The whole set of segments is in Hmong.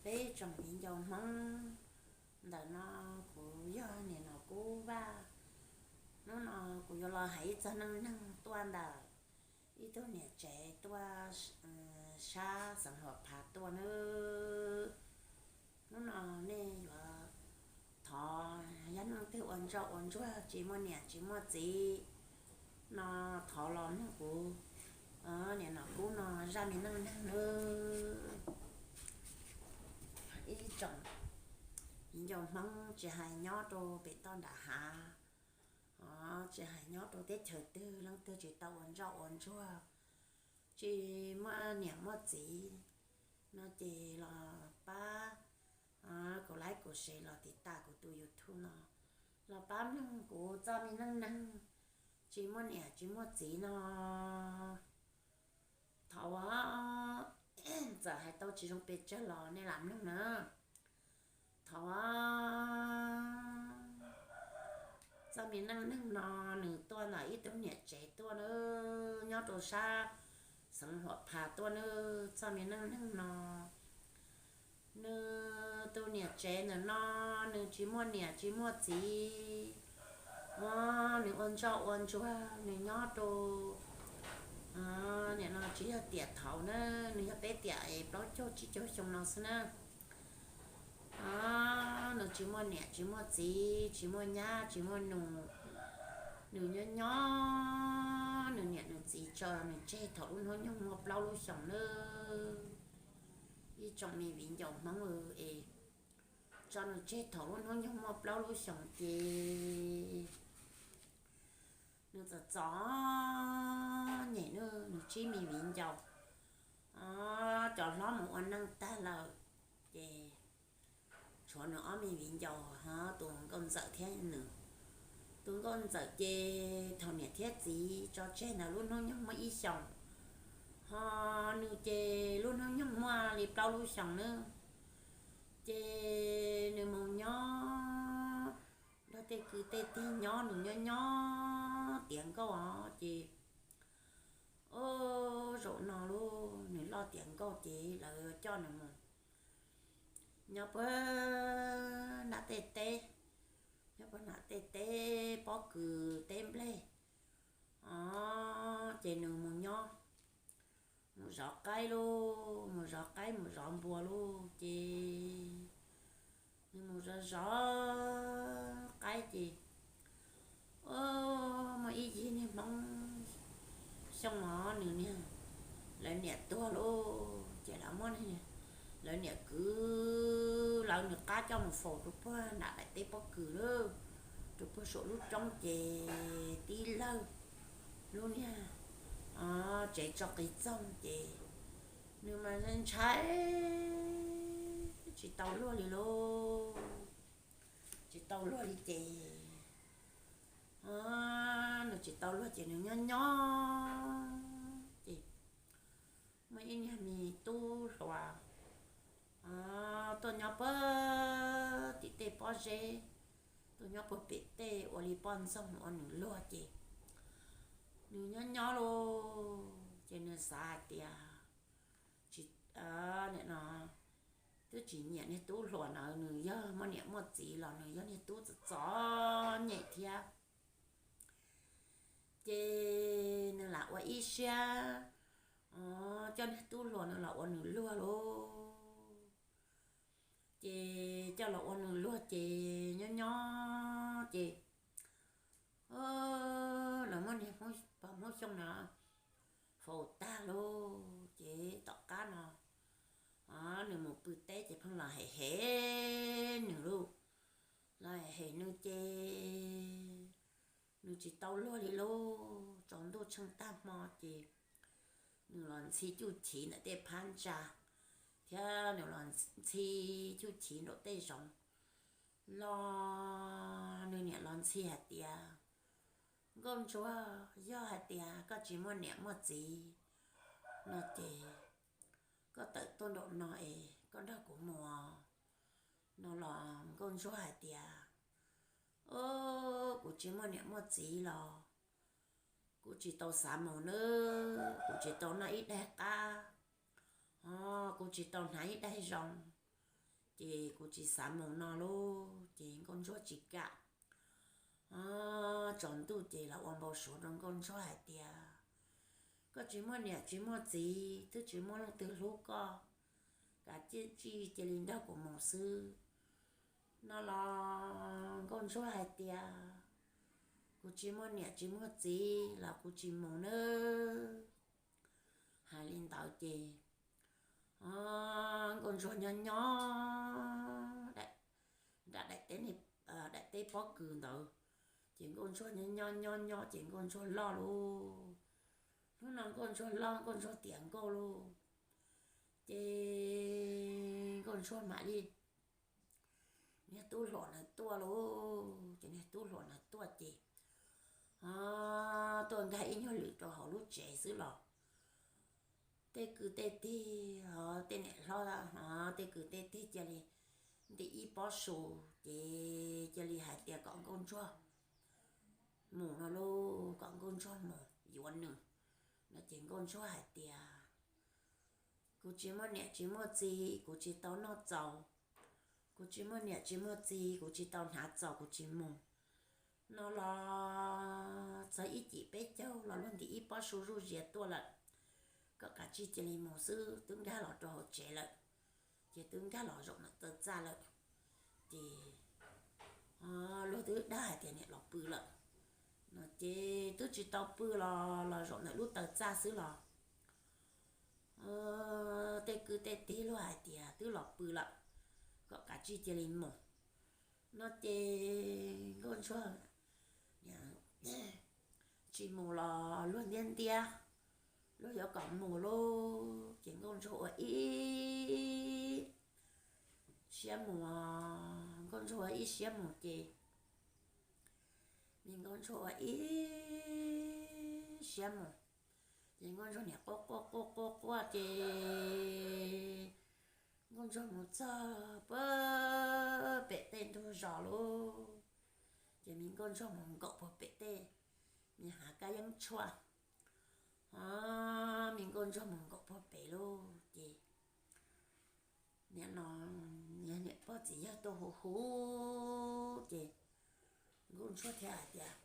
Ib tsoom viv ncaus Hmoob, ntawm no kuv yog niam Nom Kub Vaj. Hnub no kuv yuav los hais ib txog neej neeg tuaj ntawm ib tug niam tsev tuaj sab xeev Huam Phav tuaj nawb. Hnub no nej yuav thov yog neeg twg ua ntsoj ua ntsuag tsis muaj niam tsis muaj txiv no thov los mloog kuv niam Nom Kub no zaj me neej neeg nawb. Ib tsoom viv ncaus Hmoob tsis hais nyob rau pem toj nram hav, tsis hais nyob rau teb chaws twg, leej twg tsis tau ua ntsoj ua ntsuag, tsis muaj niam muaj txiv no ces los pab kuv like kuv share los tiv tam kuv tus YouTube no, los pab mloog kuv txoj me neej neeg tsis muaj niam tsis muaj txiv no. Thov, txawm hais tau tsis zoo pes tsawg los nej lam mloog na. Thov, txoj me neej neeg no nws tuaj ntawm ib tug niam tsev tuaj nawb, nyob rau sab xeev Huam Phav tuaj nawb. Txoj me neej neeg no, nws tus niam tsev ntawm no nws tsis muaj niam tsis muaj txiv, nws ua ntsoj ua ntsuag, nws nyob rau, nim no tsis yog tiam thaud na, nws yog peb tiam plaub caug tsib caug xyoo no xwb na. Nws tsis muaj niam tsis muaj txiv, tsis muaj nyab tsis muaj nus, nws nyob nyob, nws niam nws txiv tso nws tseg thaum lub hnub nyoog muaj plaub lub xyoos nawb. Ib tsoom me viv ncaus Hmoob es, tso nws tseg thaum lub hnub nyoog muaj plaub lub xyoos ces nws txom txom nyem, nws tsib me viv ncaus, cov hlob mus ua neej tag lawm ces tshuav nws ob me viv ncaus, tus nkauj ntxawm thiab nws. Tus nkauj ntxawm ces thaum niam thiab txiv tso tseg ntawd lub hnub nyoog muaj ib xyoos, ho nws ces lub hnub nyoog muaj li plaub lub xyoos nawb. Ces nws mus nyob nrog tej kwv tej tij nyob, nws nyob nyob tiav nkauj os ces, o, zaum no lub nws loj tiav nkauj ces lawv coj nws mus nyob puag nram tej teb, nyob puag nram tej teb pob kws teb nplej, o, ces nws mus nyob, mus zov qaib lauj, mus zov qaib mus zov npua lauj ces nws mus zov zov qaib ces, o, muaj ib yig niag Hmoob Xyooj os, nws niag, lawv niam tuag lauj ces lawv muab lawv niam kwv, lawv nws qab coj mus faus rau puag nram daim teb pob kws lauj, rau puag saum lub roob ces tib lawg lub niag tsev tso qis txoog ces nws mas ntshai tsis tau luag li lauj, tsis tau luag li ces nws tsis tau luag ces nws nyob nyob ces muaj ib niag me tub hluas tuaj nyob puag tim tej pob zeb, tuaj nyob puag pem tej ua li poj ntxoog ua nws luag ces nws nyob nyob lauj ces nws xav hais tias, tsis, nim no twb tsis nyiam niag tub hluas na, nws yog muaj niam muaj txiv los nws yog niag tub txom txom nyem thiab. Ces nws lam ua ib siab coj niag tub hluas nws los ua nws luag lauj. Ces coj los ua nws luag ces nyob nyob ces lawv muab niag pog Hmoob Xyooj no faus tag lauj. Ces tom qab no nws mus pw teb ces pheej los hem hem nws lauj. Los hem hem nws ces nws tsis tau luag li lauj. Tsaus ntuj tsheej tag hmo ces nws los ntxhi cuj chiv ntawm tej phab ntsa thiab nws los ntxhi cuj chiv nraum tej zoov los nws niam los ntxhi hais tias, Nkauj Ntsuag, yog hais tias koj tsis muaj niam muaj txiv no ces koj tawm tuaj nraum no es koj nrog kuv mus no los Nkauj Ntsuag hais tias, O, kuv tsis muaj niam muaj txiv los kuv tsis tau xav mus nawb, kuv tsis tau noj ib daig qab, o, kuv tsis tau hnav ib daig zoo, ces kuv tsis xav mus no lauj. Ces nkauj ntsuag tsis kam. Tsaus ntuj ces los ua npau suav rau nkauj ntsuag hais tias, koj tsis muaj niam tsis muaj txiv, twb tsis muaj leej twg hlub koj, kav tsij cia li nrog kuv mus xwb. No los nkauj ntsuag hais tias, kuv tsis muaj niam tsis muaj txiv los kuv tsis mus nawb. Hais li ntawd ces nkauj ntsuag nyob nyob nram daim teb, daim teb pob kws ntawd, ces nkauj ntsuag nyob nyob nyob nyob ces nkauj ntsuag loj lauj. Hnub no nkauj ntsuag loj, nkauj ntsuag tiav nkauj lauj. Ces nkauj ntsuag mam li, niag tub hluas ntawd tuaj lauj. Ces niag tub hluas ntawd tuaj ces tuaj nkag ib nyuag lwm rau hauv lub tsev xwb los tej kwv tej tij, tej niam hlob, tej kwv tej tij cia li nti ib pob su, ces cia li hais tias kom nkauj ntsuag mus no lauj, kom nkauj ntsuag mus yuav nws no. Ces nkauj ntsuag hais tias, kuv tsis muaj niam tsis muaj txiv, kuv tsis tau noj txaus, kuv tsis muaj niam tsis muaj txiv, kuv tsis tau hnav txaus, kuv tsis mus. No los txog ib cim peb caug los luag nti ib pob su zuj zias tuaj lawm, kom kav tsij cia li mus xwb, twb nkag los rau hauv tsev lawm. Ces twb nkag los zaum ntawm taw txaj lawm, ces luag twb dag hais tias niam los pw lawm no, ces twb tsis tau pw los los zaum ntawm lub taw txaj xwb los tej kwv tej tij luag hais tias twb los pw lawm, kom kav tsij cia li mus no. Ces nkauj ntsuag tsis mus los luag ntiab ntiab, luag yuav kom mus lauj. Ces nkauj ntsuag ua ib siab mus, nkauj ntsuag ua ib siab mus ces, me nkauj ntsuag ua ib siab mus, ces nkauj ntsuag niam quaj quaj quaj quaj quaj ces nkauj ntsuag mus txog puag pem tej ntug zos lauj. Ces me nkauj ntsuag mus nkaum puag pem tej me hav kab yeeb tshuaj, me nkauj ntsuag mus nkaum puag pem lauj. Ces nim no niam pog txiv yawg tuaj hu hu ces nkauj ntsuag thiaj hais tias,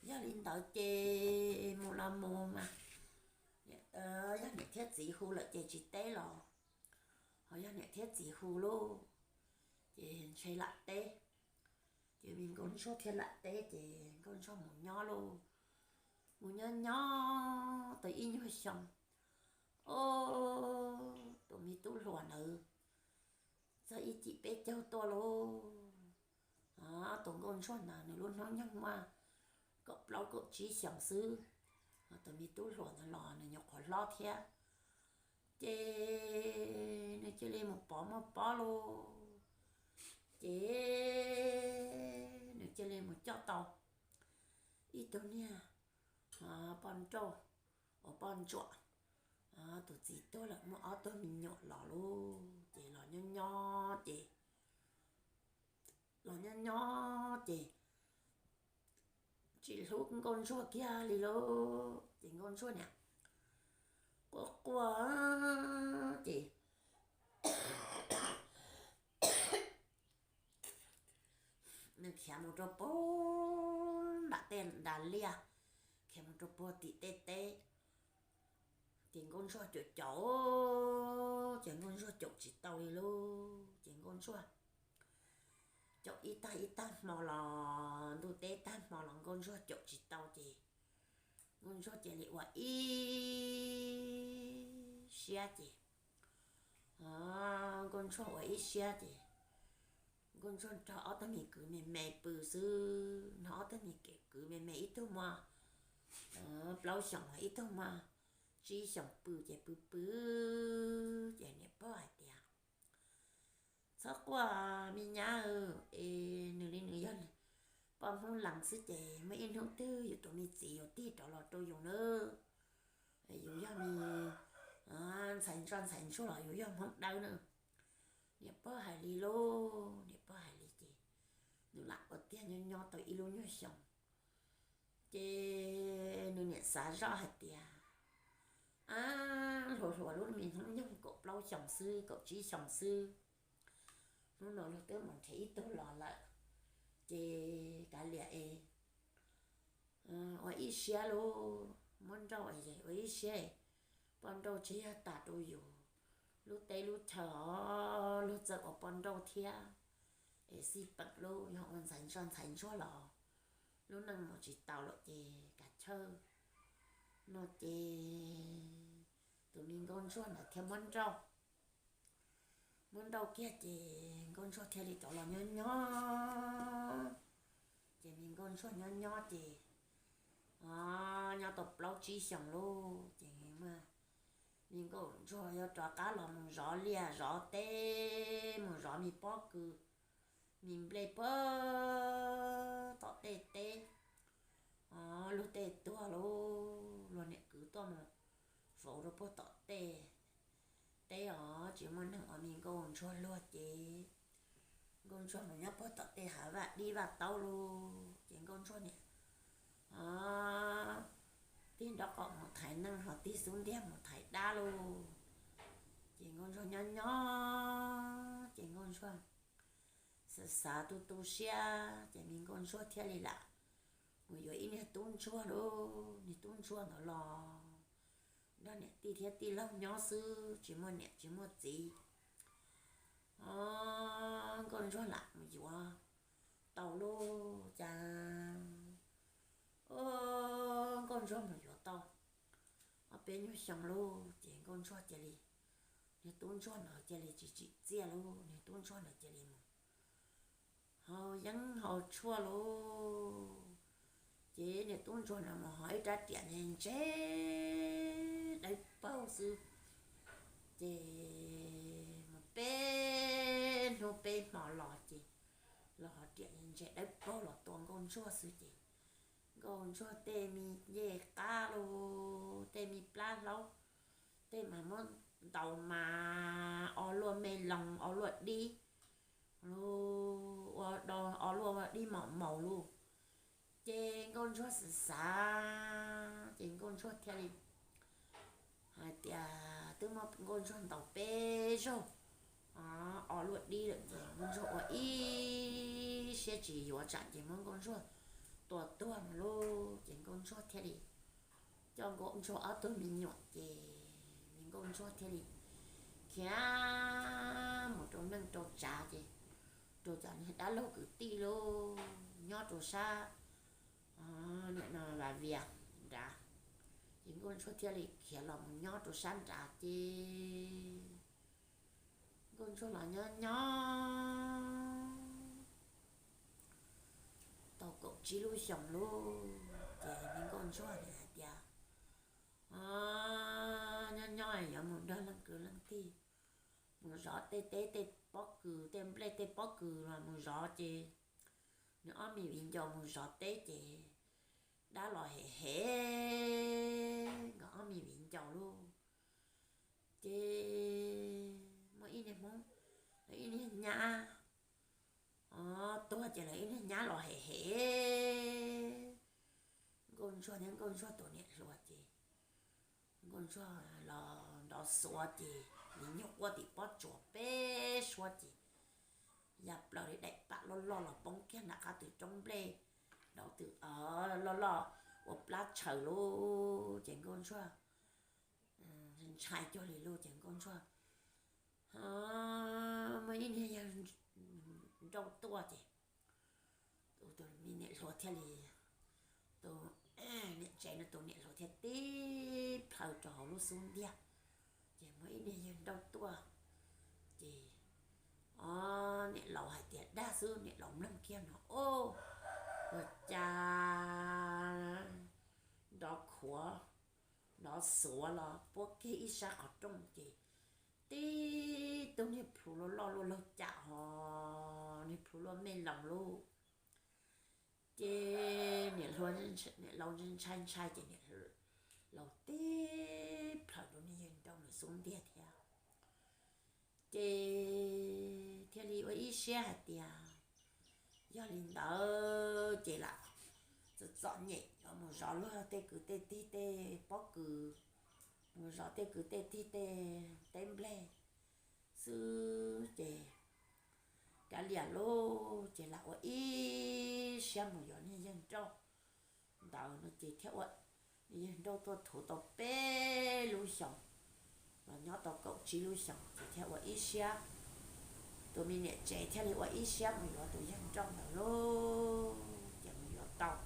yog li ntawd ces mus los mus mas, yog niam thiab txiv hu lawm ces tsis teb los, ho yog niam thiab txiv hu lauj, ces ntshe lam teb. Ces me nkauj ntsuag thiaj lam teb ces nkauj ntsuag mus nyob lauj. Mus nyob nyob tau ib nyuag xyoo, o, tus me tub hluas ntawd txog ib cim peb caug tuaj lauj. Tus nkauj ntsuag ntawd nws lub hnub nyoog muaj kaum plaub kaum tsib xyoos xwb, tus me tub hluas ntawd los nws nyuam qhuav hlob thiab. Ces nws cia li mus pov muaj pob lauj, ces nws cia li mus coj tau ib tug niag poj nrauj uas poj ntsuam, tus txiv tuag lawm muaj ob tug me nyuam los lauj. Ces los nyob nyob ces, los nyob nyob ces tsis hlub nkauj ntsuag kiag li lauj. Ces nkauj ntsuag niam quaj quaj ces nws khiav mus rau puag nram tej ntas liaj, khiav mus rau puag tim tej teb. Ces nkauj ntsuag caum caum, ces nkauj ntsuag caum tsis tau li lauj. Ces nkauj ntsuag caum ib tag ib tag hmo los ntuj teb tag hmo los nkauj ntsuag caum tsis tau ces nkauj ntsuag cia li ua ib siab ces, nkauj ntsuag ua ib siab ces nkauj ntsuag nrog ob tug me kwv me me pw xwb, nrog ob tug me kwv me me ib tug muaj plaub xyoos ib tug muaj tsib xyoos pw ces pw pw ces niam pog hais tias, txhob quaj me nyab, es nws li nws yog poj Hmoob Lees xwb ces muaj ib hnub twg yus tus me txiv yuav tig rov los rau yus nawb. Yus yog me ntxhais ntsoj ntxhais ntsuag los yus yog Hmoob Dawb na. Niam pog hais li lauj, niam pog hais li ces nws lam ua tiag nyob nyob tau ib lub nyuag xyoos ces nws niam xav zoj hais tias, ab, hluas hluas lub me hnub nyoog kaum plaub xyoos xwb kaum tsib xyoos xwb, Hnub no luag twb mus nrhiav ib tug los lawm, ces kav liam es ua ib siab lauj, muab nrauj ua ib siab, poj nrauj tsis yog tas rau yus lub teb lub chaw os, luag txawj ua poj nrauj thiab. Es xij peem lauj, yog ua ntxhais ntsuag ntxhais ntsuag los lub neej mus tsis tau lawm ces kav chawj no ces tus me nkauj ntsuag ntawd thiaj muab nrauj. Muab nrauj kiag ces nkauj ntsuag thiaj li rov los nyob nyob. Ces me nkauj ntsuag nyob nyob ces nyob tau plaub tsib xyoos lauj ces me nkauj ntsuag yuav rov qab los mus zov liaj zov teb, mus zov me pob kws me nplej puag tom tej teb, luag tej tuag lauj, luag niam kwv tuaj mus faus rau puag tom tej teb os, tsis muaj neeg ua me nkauj ntsuag luag ces nkauj ntsuag mus nyob puag tom tej hav vaj dib vaj taub lauj ces nkauj ntsuag niam tig nraub qaum mus thaiv neej ho tig xub ntiag mus thaiv dab lauj. Ces nkauj ntsuag nyob nyob ces nkauj ntsuag xav xav tu tu siab ces me nkauj ntsuag thiaj li lam mus yuav ib niag tub ntsuag lauj. Niag tub ntsuag ntawd los nrog niam tij thiab tij laug nyob xwb, tsis muaj niam tsis muaj txiv. Nkauj ntsuag lam mus yuav tau lauj cas nkauj ntsuag mus yuav tau ob peb nyuag xyoo lauj ces nkauj ntsuag cia li, niag tub ntsuag ntawd cia li tsis tsim txiaj lauj, niag tub ntsuag ntawd cia li mus haus yeeb haus tshuaj lauj. Ces niag tub ntsuag ntawd mus ho ib rab riam ntse ntse dawb paug xwb. Ces mus peb hnub peb hmo los ces los ho riam ntse dawb paug los tua nkauj ntsuag xwb ces nkauj ntsuag tej me ncej qab lauj, tej me plab hlaub, tej mas muab ntaus mas o luaj me loos o luaj dib, ua o luaj dib mos maus lauj. Ces nkauj ntsuag xav xav ces nkauj ntsuag thiaj li hais tias twb muab nkauj ntsuag ntaus peb zaug o luaj dib lawm ces nkauj ntsuag ua ib siab tsis yuav tsam ces muab nkauj ntsuag tua tuag mus lauj. Ces nkauj ntsuag thiaj li coj nkauj ntsuag ob tug me nyuam ces nkauj ntsuag thiaj li khiav mus rau neej rau tsav ces rau cov niag dab laug kwv tij lauj nyob rau sab nim no Vaj Vias nrad. Ces nkauj ntsuag thiaj li khiav los mus nyob rau sab nrad ces nkauj ntsuag los nyob nyob tau kaum tsib lub xyoos lauj ces me nkauj ntsuag nim hais tias nyob nyob yuav mus nrog leej kwv leej tij mus zov tej teb tej pob kws tej nplej tej pob kws los mus zov ces nws ob me viv ncaus mus zov teb ces dab los hem hem nkawd ob me viv ncaus lauj. Ces muaj ib niag hmoob, lawv ib niag nyab tuag ces lawv ib niag nyab los hem hem nkauj ntsuag thiab nkauj ntsuag tus niam hluas ces nkauj ntsuag los nrov xuav ces nws nyuag quaj tim pob tsuas peb suab ces ya plaws li daim pam loj loj los poob kiag nram qab tw roob nplej, nrov tw loj loj ua plab tshaws lauj. Ces nkauj ntsuag ntshai cuag li lauj ces nkauj ntsuag muaj ib niag yawg nrauj tuaj ces tus me niam hluas thiaj li, tus niam tsev no tus niam hluas thiaj tib plhaw rau hauv lub xub ntiag. Ces muaj ib niag yawg nrauj tuaj ces niam laus hais tias dag xwb, niam laus mloog kiag no ua cas nrov khuav nrov xuav los puab kiag ib sab qhov rooj ces tib tug niag plhu loj loj luaj laug cam ho niag plhu luaj mej loos lauj. Ces niam laus ntshai ntshai ces niam laus tib plhaw rau niag yawg nrauj nws xub ntiag thiab. Ces thiaj li ua ib siab hais tias yog li ntawd ces lam txom txom nyem yuav mus zov luag tej kwv tej tij tej pob kws, mus zov tej kwv tej tij tej teb nplej xwb ces Lias lauj, ces lam ua ib siab mus yuav niag yawg nrauj ntawd no ces thiaj ua, niag yawg nrauj tuaj thuv tau peb lub xyoos, los nyob tau kaum tsib lub xyoos ces thiaj ua ib siab, tus me niam tsev thiaj li ua ib siab mus yuav tus yawg nrauj ntawd lauj. Ces mus yuav tau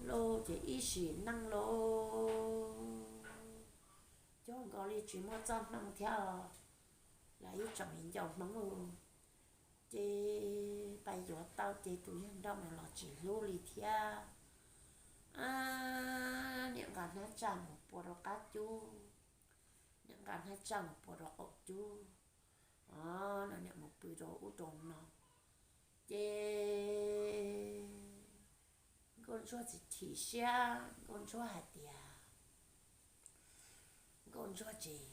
lauj ces ib sim neej lauj, coob nkaus li tsis muaj txoj hmoo thiab, los ib tsoom me ncauj Hmoob lauj. Ces pais yuav tau ces tus yawg nrauj no los tsis hlub li thiab. Niam nqa hnab tsaj mus pua rau qab cub, niam nqa hnab tsaj mus pua rau qaum cub, o, no niam mus pw rau ub rau no. Ces nkauj ntsuag tsis chim siab, nkauj ntsuag hais tias, nkauj ntsuag tsis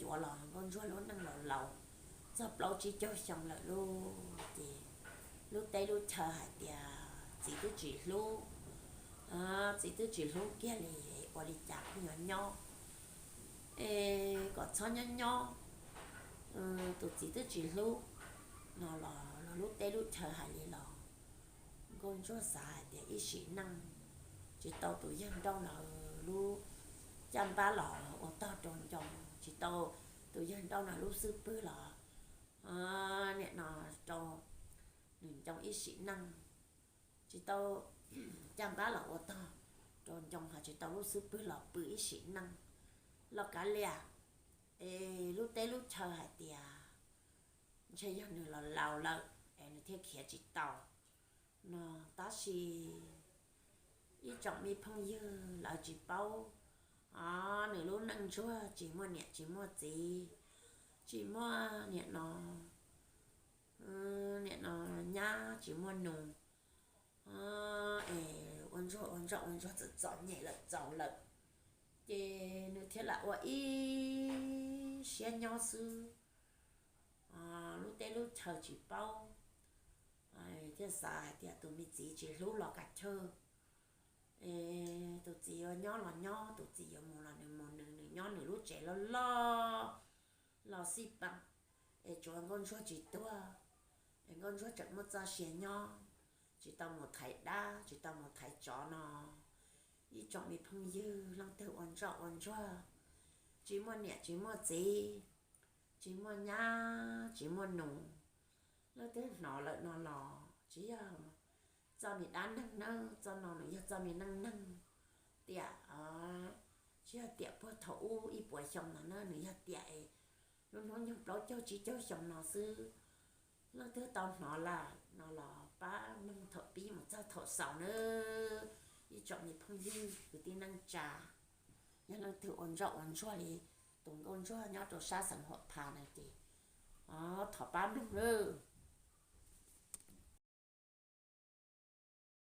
yuav los nkauj ntsuag lub neej laus laus, txog plaub tsib caug xyoo lawm lauj. Ces lub teb lub chaw hais tias txiv twb tsis hlub, txiv twb tsis hlub kiag li, ua li cas kuj yuav nyob, es kom txhob nyob nyob, tus txiv twb tsis hlub no los, los lub teb lub chaw hais li los, nkauj ntsuag xav hais tias ib sim neej tsis tau tus yawg nrauj no lub caj npab los ua tog rau ncoo, tsis tau tus yawg nrauj no lub xub pwg los, niam no rau nws ncoo ib sim neej, tsis tau caj npab los ua tog rau ncoo, ho tsis tau lub xub pwg los pw ib sim neej los kav liam, es lub teb lub chaw hais tias ntshe yog nws los laus lawm es nws thiaj khiav tsis tau no. Tab sis ib tsoom me phooj ywg lawv tsis paub, o, nws lub neej ntsuag tsis muaj niam tsis muaj txiv, tsis muaj niam no, niam no nyab tsis muaj nus, es ua ntsuag ua ntsuag ua ntsuag txom txom nyem lawm txaus lawm, ces nws thiaj lam ua ib siab nyob xwb. Lub teb lub chaw tsis paub, thiaj xav hais tias tus me txiv tsis hlub los kav chawj, es tus txiv yuav nyob los nyob, tus txiv yuav mus los nws mus, nws nws nyob nws lub tsev loj loj los xij peem, es tsuav nkauj ntsuag tsis tuag, es nkauj ntsuag tseem muaj txoj sia nyob, tsis tau mus thaiv dab, tsis tau mus thaiv tsov no. Ib tsoom me phooj ywg, leej twg ua ntsoj ua ntsuag, tsis muaj niam tsis muaj txiv, tsis muaj nyab tsis muaj nus, leej twg hnov lawm no los tsis yog txoj me dab neeg nawb, txoj no nws yog txoj me neej neeg tiam, tsis yog tiam puag thaum ub ib puas xyoo no na, nws yog tiam lub hnub nyoog plaub caug tsib caug xyoo no xwb. Leej twg tau hnov lawm no los pab mloog thaum pib mus txog thaum xaus nawb. Ib tsoom me phooj ywg kwv tij neej tsa, yog leej twg ua ntsoj ua ntsuag li tus nkauj ntsuag nyob rau sab xeev Huam Pha no ces thov pab mloog nawb.